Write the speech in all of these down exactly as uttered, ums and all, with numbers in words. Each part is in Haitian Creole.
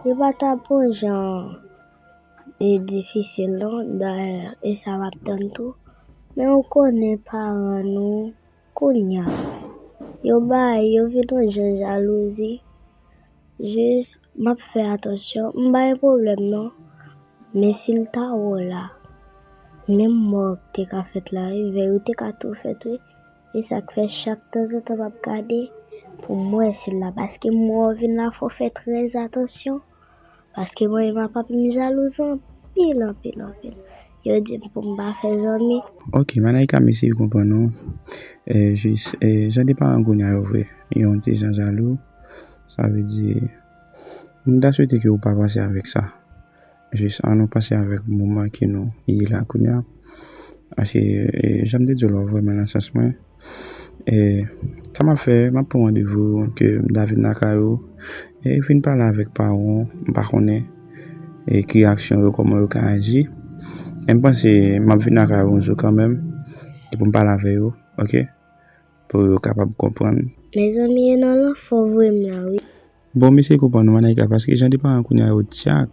Li pa t ap yon jan e difisil non, dayè, e sa m ap tann tou. Men ou konnen paran nou kounye a. Yo bay, yo vin yon jan jalouzi. Jis, m ap fè atansyon, m pa gen pwoblèm non. Men si l ta wè w la, menm mò k te ka fèt la, wi, vè yo te ka tou fèt, wi. E sa k fè chak tanzantan m ap gade pou m wè si l la. Paske m wè w vin la, fò w fè trè atansyon. Paske mwen menm ak papi m jalouz anpil, anpil, anpil. Yo di m pou m pa fè zanmi. Ok, Manaika, m eseye konprann ou. E, jis, e, jan de paran kounye a yo vre, yon ti jan jalou, sa vle di, m ta swete ke ou pa panse avèk sa. Jis ann nou panse avèk moman ke nou ye la kounye a. Paske, e, jan m te di w la, vrèman nan sans mwen, e, sa m ap fè, m ap pran randevou ke m ta vin lakay ou, e, vin pale avèk paran w, m pa konnen, e, ki reyaksyon yo, kòman yo ka aji. E m panse m ap vin lakay ou yon jou kanmenm, e pou m pale avè yo, ok? Pou yo kapab konprann. Mezanmi, e nan lanfè w voye m la, wi. Bon, m eseye konprann ou, Manaika, paske jan de paran kounye a yo tyak.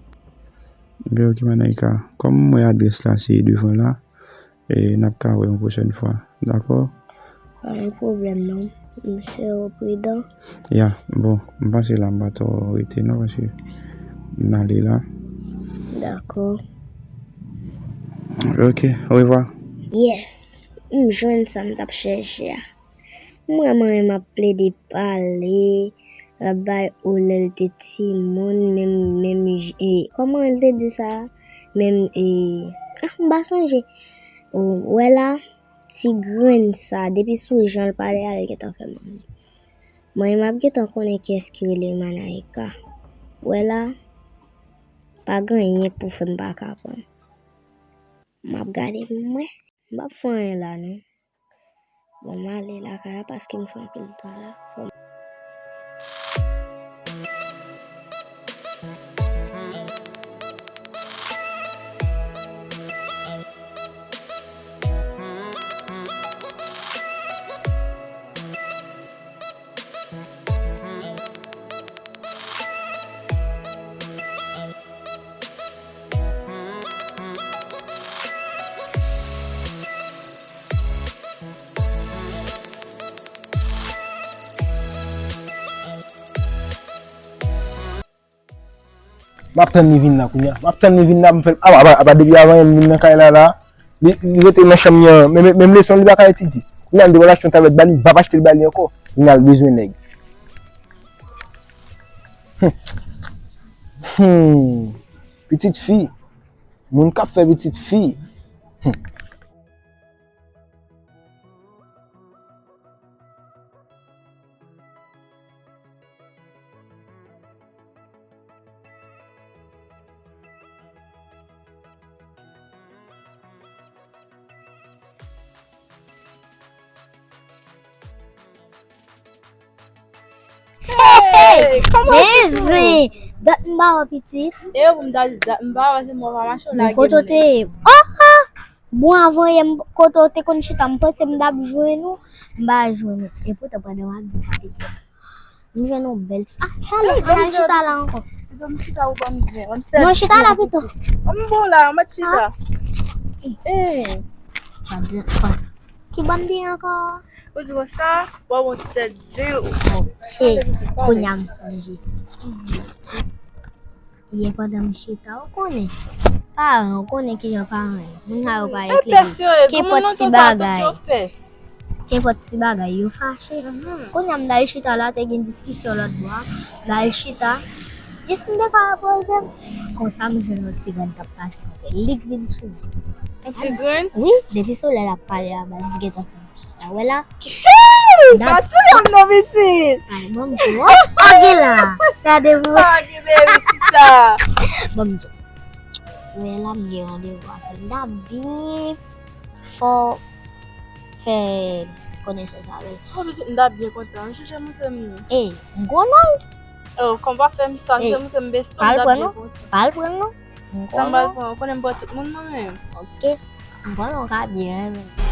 Ebyen, ok, Manaika, kòm m wè adrès la se devan la, e, n ap ka wè yon pwochèn fwa, dakò? Pa gen pwoblèm non, m se w pridan. Ya, bon, m panse la m pa twò rete non, paske m ale la. Dakò. Ok, orevwa. Yes, m jwenn sa m t ap chèche a. Mwen, mwen, m ap plede pale, l ap bay ou lè l te timoun, menm, menm, e, kòman l te di sa? Menm, e, ah, m pa sonje. Ou wè la, ti grenn sa, depi sou jan l pale a, l gentan fè m anvi. Mwen, m ap gentan konnen kiyès ki rele Manaika. Wè la, pa gen anyen k pou fè m pa ka pran. M ap gade pou m wè. M p ap fè anyen la non. Bon, m ale lakay la paske m fè anpil tan la. Fò m M ap tann li vin la kounye a. M ap tann li vin la, m fè l, apa, apa, apa, depi avan yè m vin nan kay la, la. Li, li rete nan chanm li an, menm, menm leson li pa ka etidye. Kounye a, m te pral achte yon tablèt ba li, m p ap achte l ba li ankò. Kounye a, l bezwen nèg. Hmm. Hmm. Pitit fi. Moun k ap fè pitit fi. Hmm. Hey, kòman w ye, chouchou? Men zen, dat m pa wè w pitit. E pou m ta di dat m pa wè w, se mwen pa mache w lage m. Kote w te ye? Oh, oh! Bon, avan yè, m, kote w te konn chita, m panse m t ap jwenn ou, m pa jwenn ou. E poutan, pandan w ap di sa, pitit, m jwenn yon bèl ti, ah, talè, ann al chita la ankò. Pito m chita ou ban m zen. Non, chita la pito. M bon la, m ap chita. Eh. Ki ban m di ankò? Ou di konsa, w ap yon ti tèt zen. Oh, se kounye a m sonje. Yè pandan m chita, ou konnen. Paran, ou konnen kijan paran ye. Moun sa yo pa eklere. Kenpòt ti bagay. Kenpòt ti bagay, yo fache. Kounye a m t al chita la, te gen diskisyon lòt bò a. M t al chita. Jis m te ka repoze m. Konsa m jwenn yon ti grenn k ap pase kote. Li k vin sou mwen. Yon ti grenn? Wi, depi solèy la ap pale a baz, li gentan fè m sou sa. Wè la. Hey! Pa touye m non, pitit. Ay, bon, m di w. Oh, oh, gen la. Gade pou mwen. Ah, gen bebe, sista. Bon, m di w. Wè la, m gen randevou avè l. M ta byen fò fè konesans avè l. Oh, pitit, m ta byen kontan. Chèche montre m li. Ey, m konnen l. Oh, kòm pa fè m sa, se montre m besto, m ta byen kontan. Pa l pran non. Pa l pran non. M konnen. Sa m pral pran, ou konnen m pran tout moun mwen menm. Ok. M konnen w ka byen renmen.